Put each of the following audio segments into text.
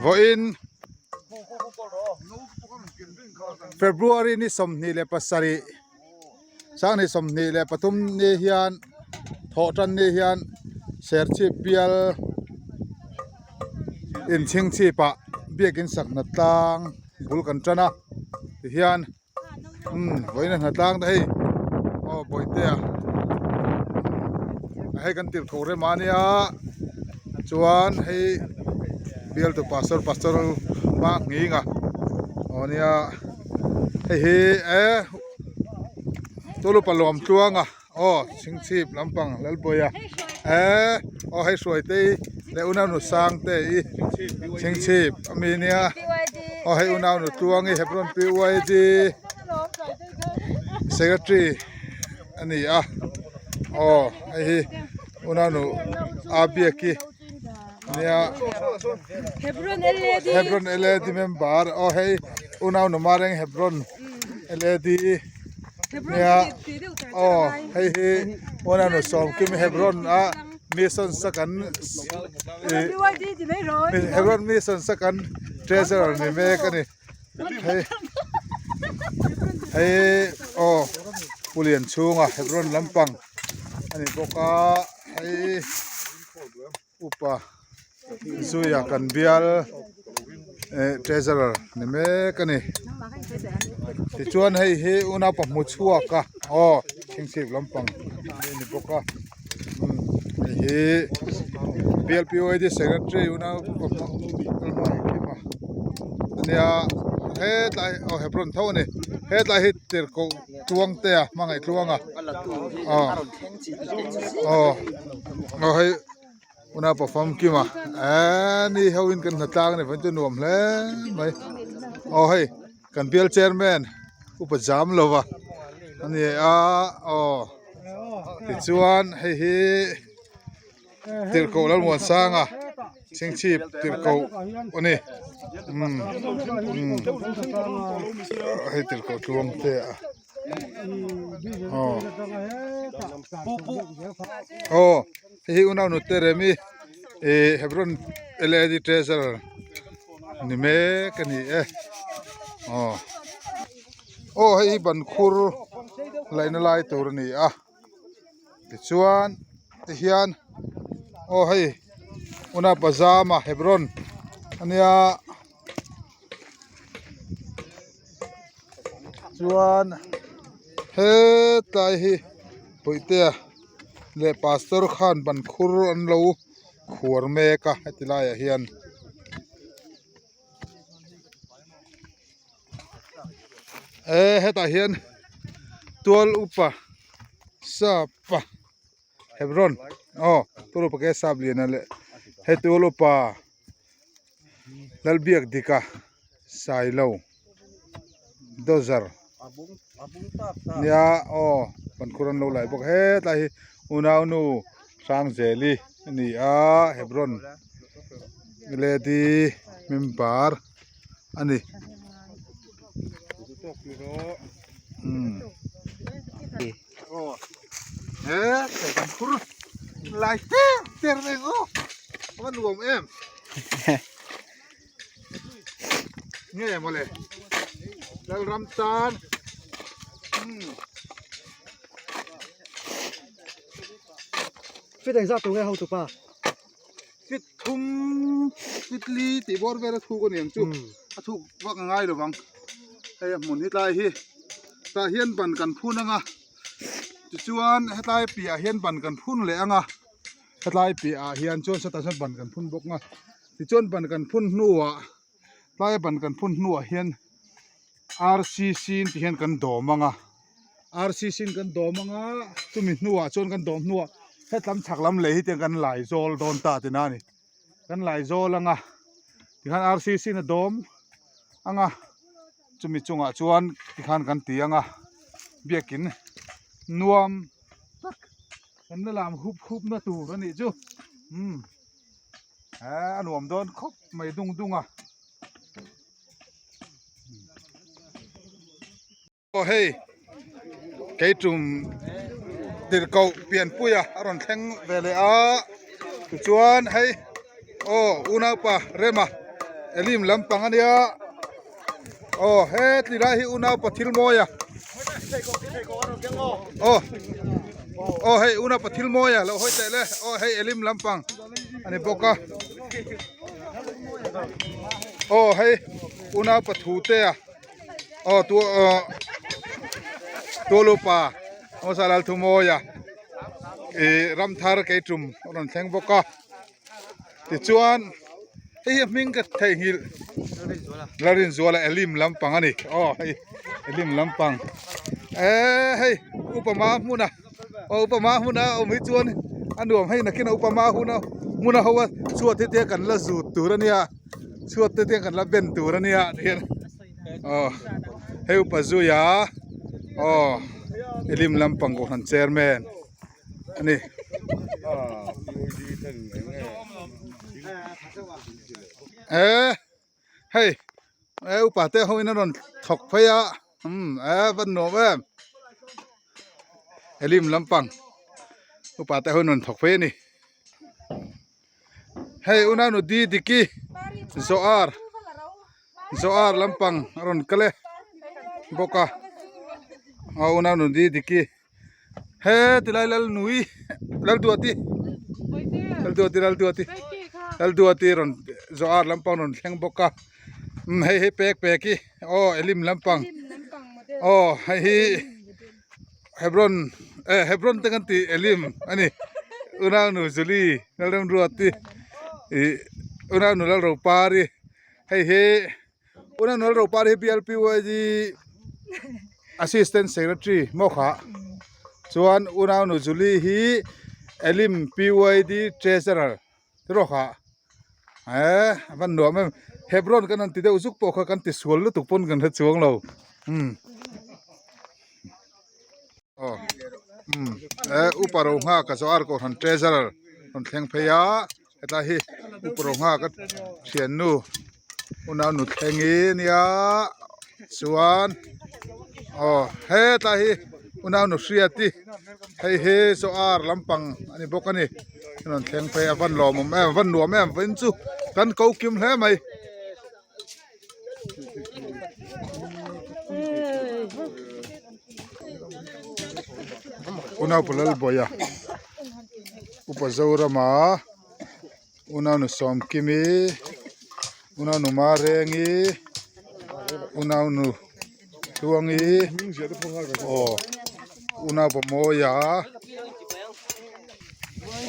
Vawiin February ni 27 Sanghnih 23 ni hian thawh tan ni hian Serchhip bial inchhingchhip ah biakin sak hna tlang bul kan tan a tihian. Umm vawiin a hna tlang te hei aw bawihtea hei kan tirh tho rem a nia chuan hei bialtu pastor pastor hma nghing a aw nia hei hi eh tulupa lawm tluang a. Aw chhingchhip lampang Lalbawia eh aw hei Hruaitei leh unau Sangte i chhingchhip a mi nia aw hei unau Tluangi Hebron PYD secretary a ni a aw hei hi unau nu Abiaki nia Hebron LAD member aw hei unau nu Mareng Hebron LAD. Nia aw hei hi unau Sawmkim Hebron a mission second ih Hebron mission second treasurer ni mek a ni hei hei aw Pu Lianchhunga Hebron lampang a ni bawk a hei. Upa zuia kan bial eh treasurer ni mek a ni tichuan hei hi unaupa hmu chhuak a aw chhingchhip lampang a ni bawk a umm hei hi bial POD secretary unaupa ania hetlai aw Hebron tho a ni hetlai hi tirhkoh Tluangtea hmangaih Tluanga aw aw aw hei una perform kim a eee ni ho in kan hna tlang a ni vawiin chu nuam hle mai aw hei kan bial chairman upa zam lo va a ni a aw tichuan hei hi. Tirhkoh Lalmuansanga chhingchhip tirhkoh a ni umm umm hei tirhkoh tluang te a aw aw hei hi unau nute remi ih Hebron L A D treasurer ni mek a ni e aw aw hei hi bankhur laihna lai tur a ni a. Tichuan tihian aw hei una pajama Hebron ania chuan hetlai hi Bawihtea leh pastor khan ban khur an lo khuar mek a heti laiah hian. Eh hetah hian tual upa sap a Hebron aw tual upa ke sap lian a leh hei tual upa Lalbiakdika Sailo dozer nia aw bankhur an lo lai bawk hetlai hi unaunu Hrangzeli a ni a Hebron lady member. a ni umm he kan phur lai ter ter mai chu a va nuam em nge mawle Lalram tan umm. Fit engzat tur nge hotupa? Fit thum fit li tih bawr vel a thuk a ni ang chu a thuk vak a ngai lo vang hei a hmun hi tlai hi tah hian ban kan phun ang a tichuan hetlai piahah hian ban kan phun leh ang a hetlai piahah hian chuan sawtah sawn ban kan phun bawk ang a tichuan ban kan phun hnuah tlaia ban kan phun hnuah hian R C C tih hian kan dawm ang a R C C in kan dawm ang a chumi hnuah chuan kan dawm hnuah hetlam chhak lam lei hi tiang kan lai zawl dawn ta tihna a ni kan lai zawl ang a tikhan R C C in a dawm ang a chumi chungah chuan tikhan kan ti ang a biakin nuam tak kan la lam hup hup na tur a nih chu umm a nuam dawn khawp mai dung dung a. Aw hei keitum tirhkoh pianpuia a rawn thleng ve leh a tichuan hei. Aw unaupa Rema Elim lampang a nia aw hetli lai hi unaupa thil mawi a aw aw hei unaupa thil mawi a lo hawi teh le aw hei Elim lampang a ni bawk a aw hei unaupa thu te a aw tu aw tualupa hmasa Lalthumawia ih ramthar keitum a rawn thleng bawk a tichuan hei hi a hming ka theihnghilh Lalrinzuala Elim lampang a ni aw hei Elim lampang eee hei upa hma hmuna aw upa hma hmuna a awm hi chuan a nuam hei nakin a upa hma huna hmuna ho a chhuat te te kan la zut tur a nia chhuat te te kan la ben tur a nia tihian aw hei upa zuia aw Elim lampang kohhran chairman. a ni eh hei eh upa te ho in an rawn thawk phei a umm eh va nuam em elim lampang upa te ho in an rawn thawk phei a ni hei unau di diki zoar zoar lampang a rawn kal e bawk a aw unau di diki. He tilai lal nui lal duati lal duati lal duati lal duati rawn zawh ar lampang rawn thleng bawk a umm hei hi pek pek hi aw elim lampang aw hei hi hebron eh hebron te kan tih elim a ni unau nu julie lalremruati ih unau nu lalropari hei hi. Puna Nual Ropar hi BLPYD Assistant Secretary maw kha chuan Unau Nu Julie hi Elim PYD Treasurer te rawh kha eh a van nuam em Hebron kan han ti deuh zuk pawh kha kan ti sual lutuk pawn kan hre chuang lo umm aw umm eh upa ro nghak a zawh a kohhran Treasurer rawn thleng phei a. Hetlai hi upa rawng nghak a thiannu unau nu thlengi nia chuan aw hetlai hi unau nu hriati hei hi saw ar lampang a ni bawk a ni a rawn thleng phei a van lawmawm em van nuam em vawiin chu kan ko kim hle mai. Unau Palalbawia Upa Zorama Unau nu Sawmkimi Unau nu Marengi Unau nu Tluangi aw Unau pa Mawia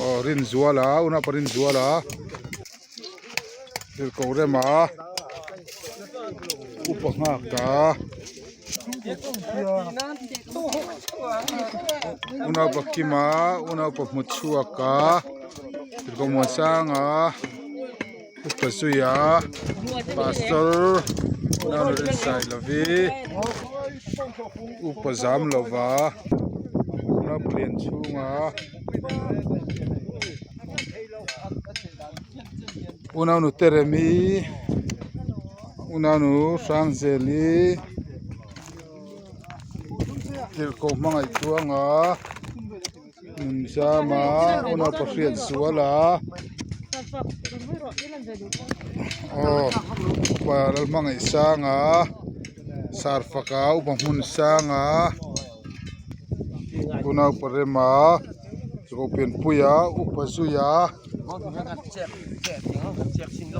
aw Rinzuala Unau pa Rinzuala. Tirhkoh rema upa nghak a unaupa kima unaupa hmu chhuak a tirhkoh muansanga upa zuia pastor unau rinsailova upa zamlova unaupa lianchhunga. Unau Teremi unau Hrangzeli tirhkoh hmangaih tluanga Nunzama unau Pahriat Zuala aw upa Lalhmangaihsanga Sarfaka upa Hmunsanga unau Parema. Ruhpianpuia upa zuia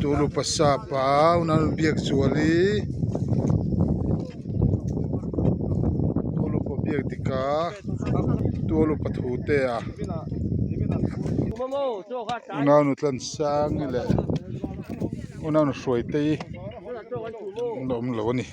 tun upa sapa unau biak zuali tun upa biak dika tun upa thu te a unau nu tlansangi leh unau nu hruai te hi an awm lo a ni.